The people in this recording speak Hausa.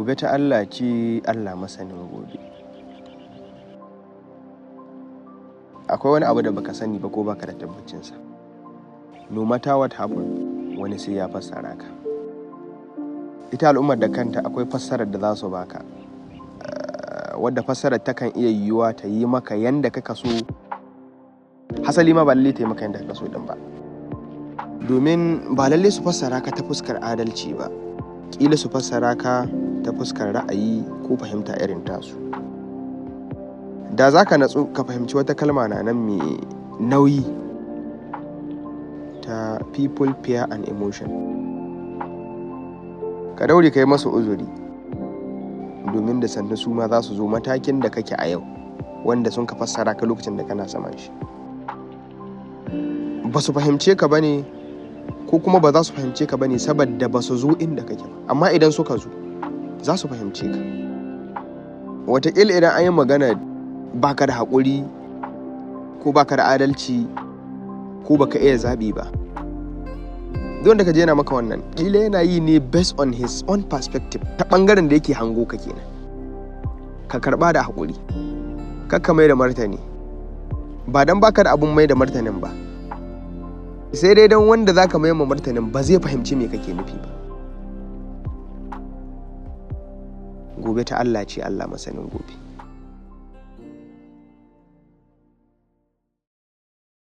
Gobe ta Allah ce, Allah masanin gobe. Akwai wani abu da baka sani ba ko baka da tabbacinsa. No matter what happen, wani sai ya fassara ka. Ita al'ummar da kanta akwai fassarar da za su baka. Wadda fassarar takan iya yiwuwa ta yi maka yanda kaka so. Hasali ma ba lallai ta yi maka yanda kaka so ɗin ba. Domin ba lallai su fassara ka ta fuskar adalci ba. Ƙila su fassara ka ta fuskar ra'ayi ko fahimta irin tasu. Da za ka natsu ka fahimci wata kalma na nan mai nauyi ta people, fear and emotion. Ka daure ka yi masu uzuri, domin da sannu su ma za su zo matakin da kake a yau, wanda sun ka fassara ka lokacin da kana saman shi. Ba su fahimce ka ba ne, ko kuma ba za su fahimce ka ba ne saboda ba su zo inda kake ba. Amma idan suka zo, za su fahimce ka. Wataƙila idan an yi magana baka da haƙuri ko baka da adalci ko baka iya zaɓi ba. Duk wanda ka je yana maka wannan, ƙila yana yi ne based on his own perspective, ta ɓangaren da yake hango ka kenan. Ka karɓa da haƙuri. Kar ka mai da martani. Ba don baka da abun mai da martanin ba. Sai dai don wanda za ka mai ma martanin ba zai fahimci me kake nufi ba. Gobe ta Allah ce, Allah masanin gobe.